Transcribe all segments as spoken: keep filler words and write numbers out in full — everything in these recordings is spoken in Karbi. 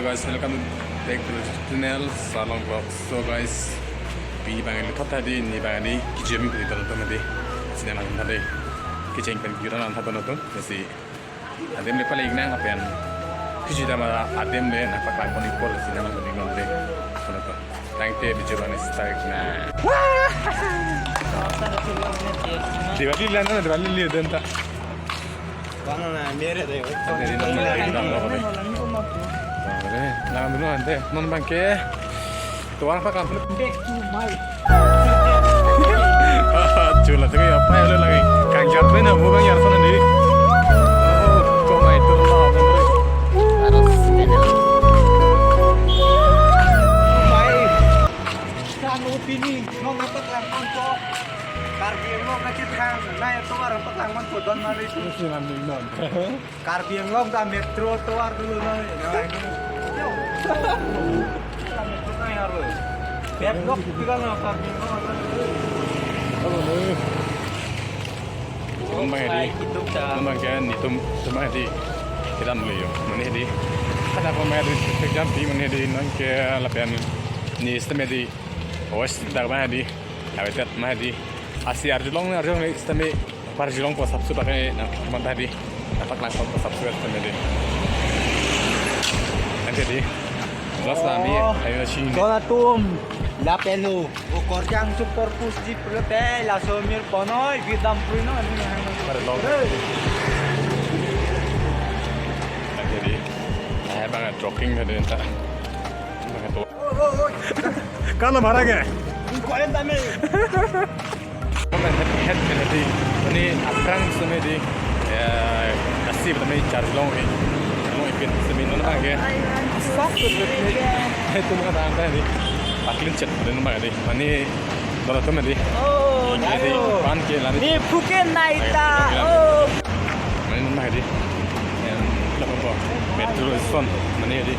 Guys, welcome back to the channel, Sarlong Vlogs. So guys, pini abang ili thot tha dei, ne abang ili kejut amen pini thot tha dei, cinema thot tha dei, kecheng pen kejut an thot tha dei. Lasi adim le pale ingnang apen kejut ama adim le nangpaklang pon ikpo, lasi nang pon iknon dei. Thot tha dei. Tangte video abang start nang. Diwali le na, Diwali le den ta. Bang na mere de. Jadi nang lagi dam lo dei. Nang dulu ante non abang ke. Tovar paklang. Back to my. Chula tu ya apa ya lo lagi. Kang jat na bu kang yar sana dei. Oh, kok mai tu lo. Harus. My. Kan opini, non nangpaklang pon ikpo. Karbi Anglong kachethan, nai tovar nangpaklang pon ikpo, don mari tu. Terus yang ambil non. Karbi Anglong ta metro tovar dulu non. Yo. Metro nai harus. Beb lok juga na Karbi Anglong. Halo, halo. Nang abang dei. Nang abang ke netum, netum dei. Kedam lo yo. Mane dei. Kada ko mane dei. Kejam pi mane dei. Nang ke lapen ne stem dei. Os dak abang dei. Habitat abang dei. Lasi arjulong arjulong stem. Arjulong po sapsu pakai nangpaklang pon dei. Nangpaklang pon sapsu stem dei. Ante dei. Los nami. Oh. Ayo sini. Don atum. Lapen lo. O korjang super push di pule pe, laso mir ponoi, bidam prui no, ani nang. Pada long. Hey. Jadi, eh, abang jogging tadi entah. Abang itu. Oi, oi, oi. Kan lo bhara ke? Ko en tame. Head, head tadi. Ini aphrang seme dei. Ya, kasih tame charge long ni. Long ipin seme non abang ke. Asap tu ni. Itu mah tang tadi. Paklin chat non abang dei. Mane, kalau tu mah dei. Oh, jadi, ayo. Pan ke lani. Ni phuke nai ta. Lagi, lagi. Oh. Mane non mah dei. Em, apa apa? Metro station, mane dei.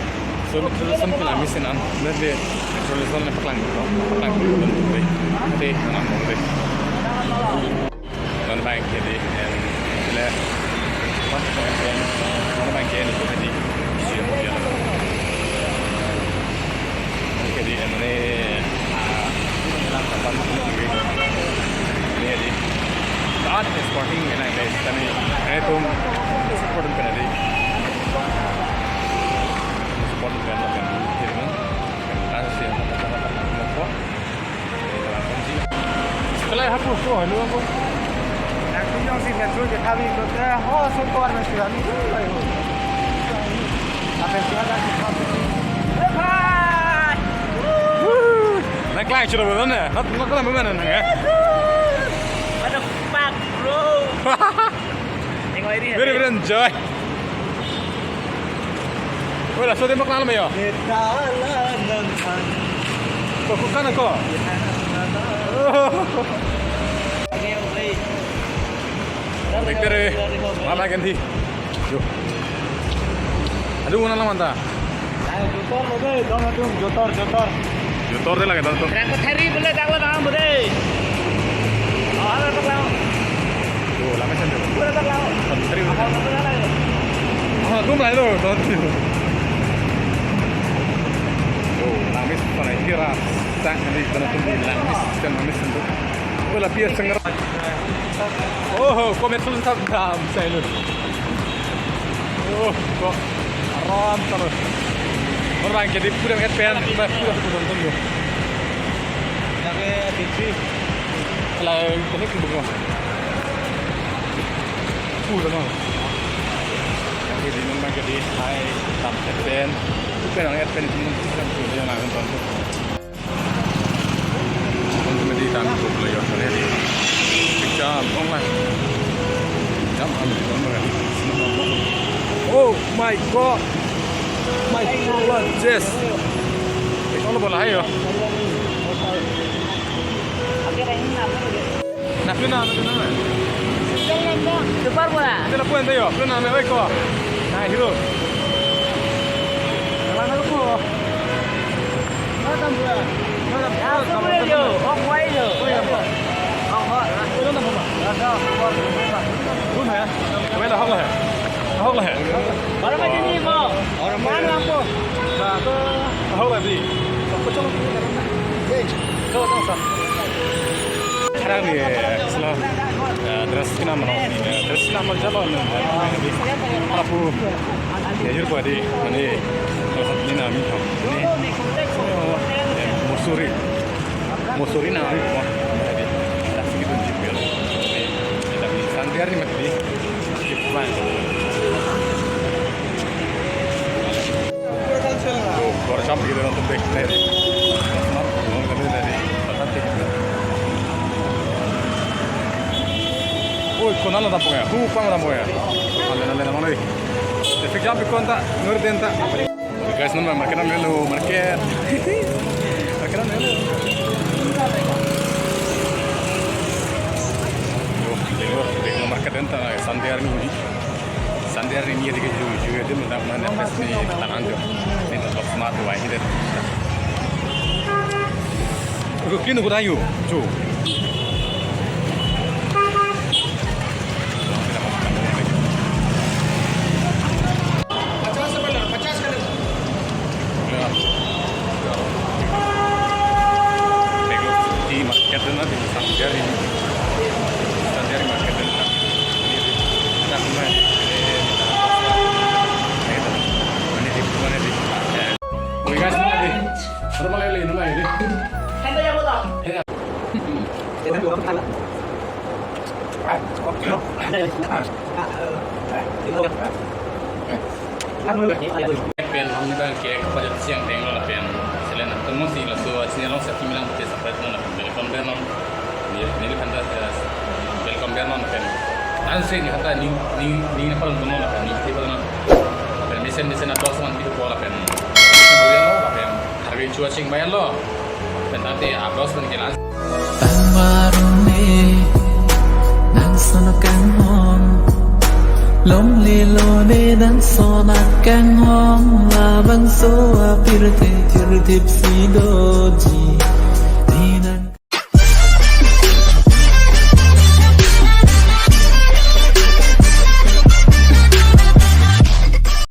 So, metro station ke lami sinan. Mane dei, metro station na paklang, paklang, dei. Dei, nang dei. Non abang ke dei, em, le. Pas ke, em, non abang ke ni, ke dei. Siap, siap. Oke dei, em, ne, ah, lang kapan ni, ne dei. Saat sporting ni, ne, kami, ne, tum, support kan dei. Support kan, kan, kan, kan, kan, kan, kan, kan, kan, kan, kan, kan, Kalai hapu, so, halo hapu. Nang tunyong si metro je kami ko te, ho, so, ko, arna si kami. Apa sih ada si kami? Hai. Nang klai churo ba na? Hat, nang klai ba na, eh? What the fuck, bro? Tengok ini. Very, very enjoy. Wala, so dia makan alam ya? Kita lah nang kan. Ko, ko kan ko? Ini yang beli. Picture, eh. Mana ganti? Yo. Aduh, mana lamanta? Ayo, jotor lo dei, dong atum, jotor, jotor. Jotor dei lagi, dong atum. Rang kethari bela dang lo dang bela dei. Oh, ada tak lo? Oh, lama sen dulu. Ada tak lo? Kethari. Apa, apa, apa, apa? Oh, tum lah itu, dong atum. Oh, langmis pen kira. Tang ini dong atum di langmis, sen langmis sen tu. Wala pier senger. Oh, ko metro sa dam, sa ilun. Oh, ko aram terus. Orang ke di pudang et pen, pudang pudang tonton yo. Lagi T V. Lain ini ke bunga. Pudang mau. Lagi di nang ke di hai tam et pen. Pudang et pen itu pudang pudang yang nonton. Kami di tan ko player kali ini. Picture online. Jam kami di online. Oh my God. My God, yes. Kalau bola ayo. Nak kena, nak kena. Super bola. Kita lapuan tayo. Kena, may ko. Nah, hero. Kailangan ko. Madam, madam, madam, madam, madam. Oh, ya, Pak. Madam, madam. Madam, madam. Madam, ya. Madam, madam. Madam, ya. Madam, ya. Madam, ya. Sekarang ni, eh, sila, eh, dress kenam, eh, dress kenam aja lo, eh, apu, ya, jur ko di, mane, kalau satu ni nami ham, ni, eh, Mussoorie, Mussoorie nami ko, jadi, tak sedikit tunjuk ya, ni, kita ni, Sunday hari mati, cukup banyak. Borjam gitu untuk back dari. Oi, konat lo tampung ya? Hu pang tampung ya? Ale ale namang oi. Traffic jam pikon ta, ngur den ta. Guys, non market nang lo, market. Market nang lo. Yo, denglo, denglo market den ta, Sunday hari ni. Sunday hari ni dia ke ju ju dia mendak mana pas ni tangan jo. Ni tak smart wai ni deh. Rukin udah yu, ju. Di market na di Sunday hari ni. Sunday hari market na. Ini di tak mana. Ini di mana di. Oke guys, mana di? Mana malah ini, mana ini? Pen hom ni bang ke kapajat siang teng lo lapen. Selen atum mo si laso achini along sa kimi lang pute separate lo lapen. Welcome ber non. Ni, ni kan ta, eh, welcome ber non lapen. Ansi ni kan ta ni, ni, ni na pal non lapen. Ni ti pal non. Lapen mesen, mesen atos man ti pal lapen. Mesen burian lo lapen. Harvey chua chingbai lo. Lapen tangte abros pen ke lang. Tang baru ni nang sono kanghong. Lonely lonely nang sono kanghong. Labangso apirthe tirthip si doji.